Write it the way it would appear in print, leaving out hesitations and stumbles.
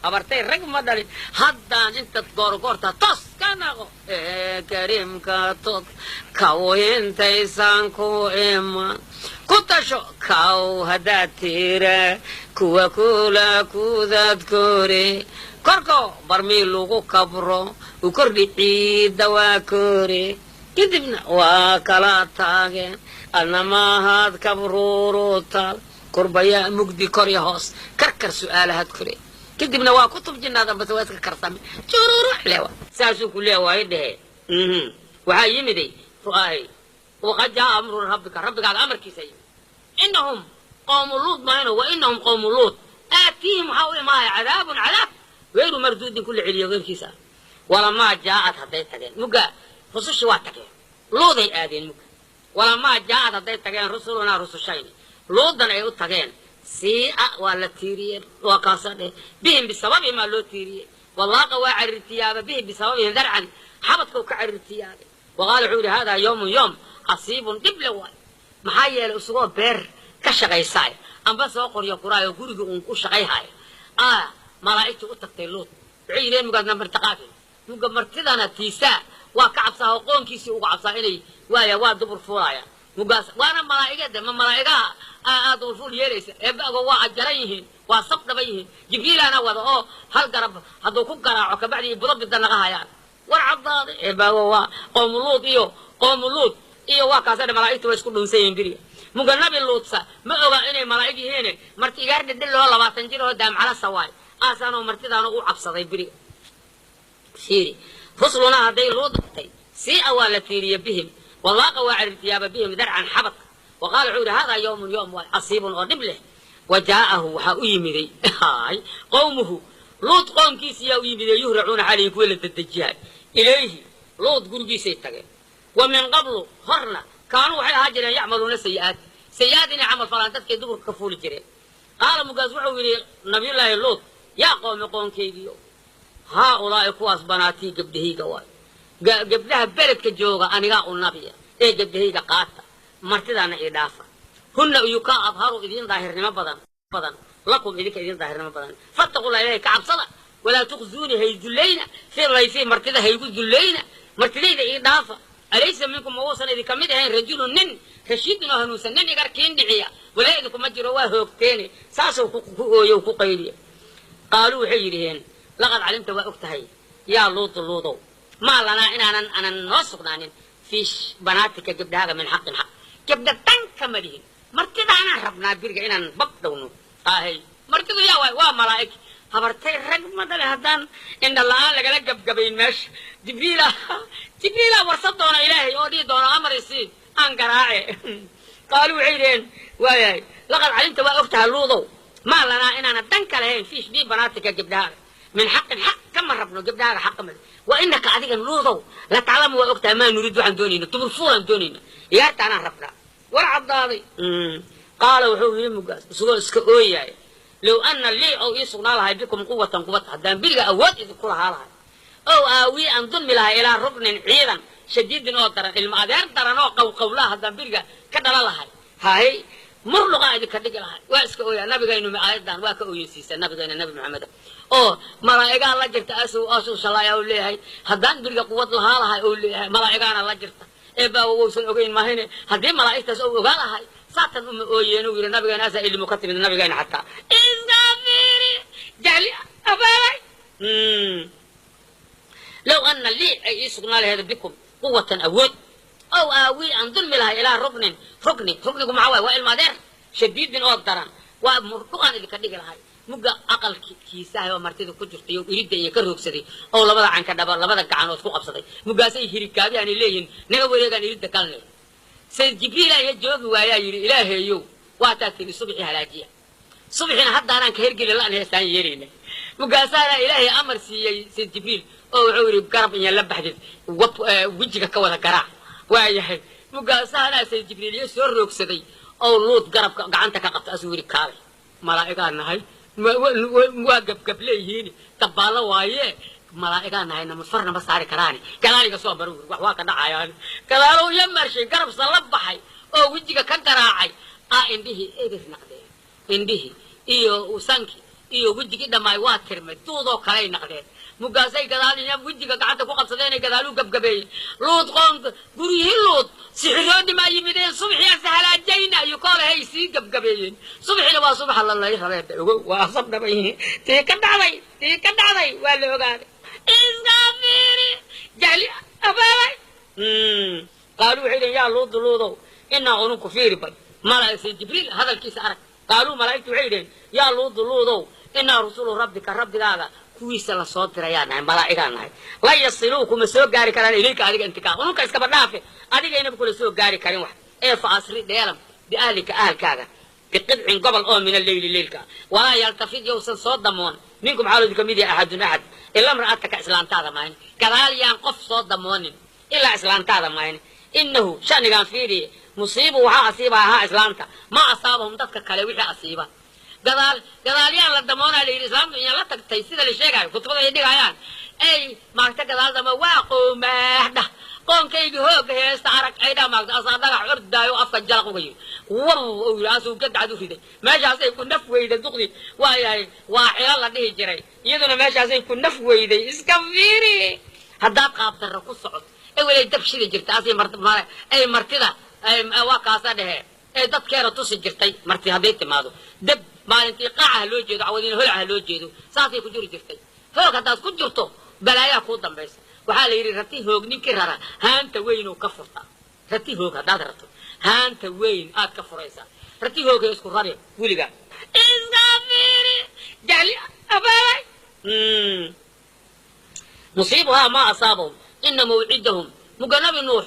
Habartay rag ma dhalin haddaan intaad goorgoorta toos ka naqo ee kariimka tod kawintaysaan ku iman ku tasho kaw haddaad tira kuwa kula kudaad kore korko barmii lagu kabro u kordhi ciidda waa kore kadibna waa kala taageen adna maahaad kabruuruutaal kurbayaa mugdi korya hoos karkar su'aalahaad kore kadibna waa kutub jinnaad ambase waa iska karsame jururuc lewa saasuu ku leewaay dhehe. Waxaa yimiday ru'aahay waqad jaa amru rabbika, rabbigaada amarkiisa yimid. Inahum qowmu Luut maayno, wa inahum qowmu Luut aatiihim waxaa u imaaya cadaabun cadaab gayru marduudin kula celiyo geyrkiisa. Walamaa jaa'ad hadday tageen mugga rusushii waa tageen, Luuday aadeen mugga. Walamaa jaa'ad hadday tageen rusulunaa rusushayni Luudan ay u tageen sii'a waa la tiiriyeen, waa kaasa dheh bihim bisababihimaa loo tiiriyey. Walaaqa waa carirtiyaaba bihim bisababihim darcan xabadkau ka carirtiyaabay. Wa qaala wuxuu yidhi haadaa yawmun yoom casiibun dhib le waay, maxaa yeelay isagoo beer ka shaqaysaay amba soo qoryo quraayo guriga uun u shaqayhaayo a malaa'igtii u tagtay Luut. Waxay yidheen mugaasna martiqaafin muga martidana tiisaa waa ka cabsaa oo qoonkiisii uga cabsaa inay waaya waa dubur fuulaaya mugaas waana malaa'igada ma malaa'igaha aa dubur fuul yeelaysa eebaago waa ajaran yihiin, waa sab dhaban yihiin. Jibriilaana wada oo hal garab hadduu ku garaaco kabacdi budo bida naga hayaan war caddaaday eebaago waa qowmu Luut iyo qowmu Luut iyo waa kaasa malaa'igta waa isku dhunsan yihiin beriga. Muga nabi Luutsa ma oga inay malaa'ig yihiin, marti igaar dhedheloo 20 jir oo daamcala sawaay aasaanoo martidaana u cabsaday beriga. Fiiri rusulunaa hadday Luut tagtay sii'a waa la tiiriye bihim walaaqa waa carirtiyaaba bihim darcan xabadka. Wa qaala wuxuu yidhi haadaa yawmun yoom waay casiibun oo dhib leh. Wa jaa'ahu waxaa u yimiday qowmuhu Luut qoomkiisiyaa u yimiday yuhracuuna calayhi kuwa la dedejiyahay ilayhi Luut gurigiisay tageen. Wa min qablu horna kaanuu waxay ahaa jireen yacmaluuna sayi'aat sayi'aat inay camal falaan dadkay duburka ka fuuli jireen. Qaala mugaas wuxuu yidhi nabiyullaahi Luut yaa qoomi qoonkaygiyo haa ulaa'i kuwaas banaatii gabdhahayga waay, gabdhaha beledka jooga anigaa u nabiya ee gabdhahayga qaata martidaana ii dhaafa. Hunna uyukaa adharu idiin daahirnimo badan badan lakum idinka idiin daahirnimo badan, fattaqullah ilahay ka cabsada, walaa tukhzuuni hay dullayna fii layfii martida haygu dullayna martidayda ii dhaafa. Alaysa minkum ma uusan idinka mid ahayn rajulun nin rashiidun oo hanuunsan nin igarkiin dhiciya walaa idinkuma jiro waa hoogteene saasuu ku ooyo ku qayliya. Qaaluu waxay yidhiheen laqad calimta waa og tahay yaa Luutu Luudow maa lanaa inaanan anan noo sugnaanin fii banaatika gabdhahaaga min xaqin xaq gabdha dan kama lihin martidaanaan rabnaa biriga inaan bab dhowno ahay martidu yaa waay waa malaa'ig. Habartay rag ma dhale haddaan indha la'aan lagala gabgabayn meesha Jibriila Jibriila warsan doona ilaahay oo dhihi doona amar isii aan garaace. Qaaluu waxay yidhaheen waayahay laqad calimta waa og tahay Luudow maa lanaa inaana dan ka lahayn fii shbii banaatika gabdhahaaga min xaqin xaq kama rabno gabdhahaaga xaq kama wa inaka adigan Luudow la taclamu waa og tahay maa nuriid waxaan doonayna dubur fuulaan doonayna iyaartaanaan rabnaa war caddaaday. Qaala wuxuu yidhi mugaas isagoo iska ooyaaya low ana lii ow ii sugnaa lahay bikum quwatan quwad haddaan beriga awood idinku lahaa lahay ow aawii aan dulmi lahay ilaa ruknin ciidan shadiidin oo daran ilma adeer daran oo qowqowlaa haddaan beriga ka dhala lahay hay murluqaa idinka dhigi lahay. Waa iska ooyaa nabigaynu aayadan waa ka ooyeysiisa nabigayna nabi Maxamed oo malaa'igaa la jirta asuu asuu shalaaya uu leeyahay haddaan beriga quwad lahaa lahay uu leeyahay malaa'igaana la jirta ee baa wowsan ogeyn maahine haddii malaa'igtaas ou ogaa lahay saatan uma ooyeen uu yidhi nabigeena asaa ilmu ka timid nabigeena xataa iska fiiri jahli abaalay. Low ana lii ay ii sugnaa laheed bikum quwatan awood ow aawii aan dulmi lahay ilaa ruknin rukni ruknigu maxaa waay waa ilma adeer shadiidin oo daran waa murduqaan idinka dhigi lahay. Mugga aqalkiisahay oo martida ku jirtay oo iridda iyo ka roogsaday oo labada canka dhaba labada gacanood ku qabsaday muggaasay hirikaabiyaanay leeyihin naga wareegaan iridda galnay. Sayid Jibriil ayaa joogi waayaa yidhi ilaahayow waataa tiri subxii halaajiya subxina haddaanaan ka hergeli la'an heestaan yeelayna. Mugaasaana ilaahay amar siiyey sayid Jibriil oo wuxuu yidhi garab inya la baxdid wab wejiga ka wada garaac waayahay. Mugaasaana sayid Jibriil iyo soo roogsaday oo Luut garabka gacanta ka qabta asuu yidhi kaalay malaa'igaa nahay waa gabgab leeyihiin dabaallo waaye malaa'igaa nahay nama farna ma saari karaani gadaaliga soo maro wax waa ka dhacayaan gadaalow iyo marshay garabsa la baxay oo wejiga ka garaacay aa indhihii eber naqdeen indhihii iyo sanki Iyo wejigii dhammaay waa tirmay, duudoo kaley naqdeen. Mugaasay gadaal wejiga gacanta ku qabsadeenay gadaaluu gabgabeeyey. Luud qoomka guryihii Luud sixiroodni maa yimideen subxii asahalaajayna iyo koolahay sii gabgabeeyeen. Subxina waa subaxa lalay rabeen, ogo waa sabdhabay. Tii ka dhacday, tii ka dhacday waa la ogaaday. Iska fiiri jahli abaabay. Qaaluu waxay dhaheen yaa Luudu, Luudow, inaa ununku fiiri bal malaa'igta Jibriil hadalkiisa arag. Qaaluu malaa'igtu waxay dhaheen yaa Luudu, Luudow, inaa rusulu rabbika, rabbigaaga kuwiisa la soo dirayaa nahay, malaa'igaa nahay. La yasiluu kuma soo gaari karaan ilayka adiga intikaa, ununka iskaba dhaafe, adigaynaba kula soo gaari karin wax ee. Fa asri dheelam biahlika, ahalkaaga, biqidcin gobol oo min alleyli leylka, walaa yaltafid yowsan soo damoon minkum xaaloodu kamid yahay axadun axad ila mra'ataka, islaantaada maahin. Gadaal yaan qof soo damoonin ilaa islaantaada maahin. Inahu shanigaan fiiriye musiibu waxaa asiiba ahaa islaanta ma asaabahum dadka kale wixii asiiba. Gadaal gadaalyaan la damoonaa la yidhi, islaamtu inyaan la tagtay sida la sheegaayo kutubada ay dhigayaan ay maagta gadaal dama waa qoomaah dhah qoonkaygii hooga heesta arag ay dha maagta asaa dhagax ordaayo afka jalaq uga yidhi waw uu yidhi asuu gadcad u riday. Meeshaasay ku naf weyday duqdii, waayahay waa xilo la dhihi jiray iyaduna meeshaasay ku naf weyday. Iska fiiri haddaad qaabdarra ku socoto ewelay dab shidi jirta asay ay martida waa kaasa dhehe ee dadkeena tusi jirtay. Marti hadday timaado dab maalintii qaaca ha loo jeedo, cawadiina holac ha loo jeedo, saasay ku jiri jirtay. Hoog haddaad ku jirto balaayaa kuu dambaysa. Waxaa la yidhi rati hoog ninkii rara haanta weyn ka furta. Rati hoog haddaad rarto haanta weyn aad ka furaysaa. Rati hoogay isku rari weliga. Iska fiiri jahli abaabay. Musiibuhaa maa asaabahum ina mawcidahum muga nabi Nuux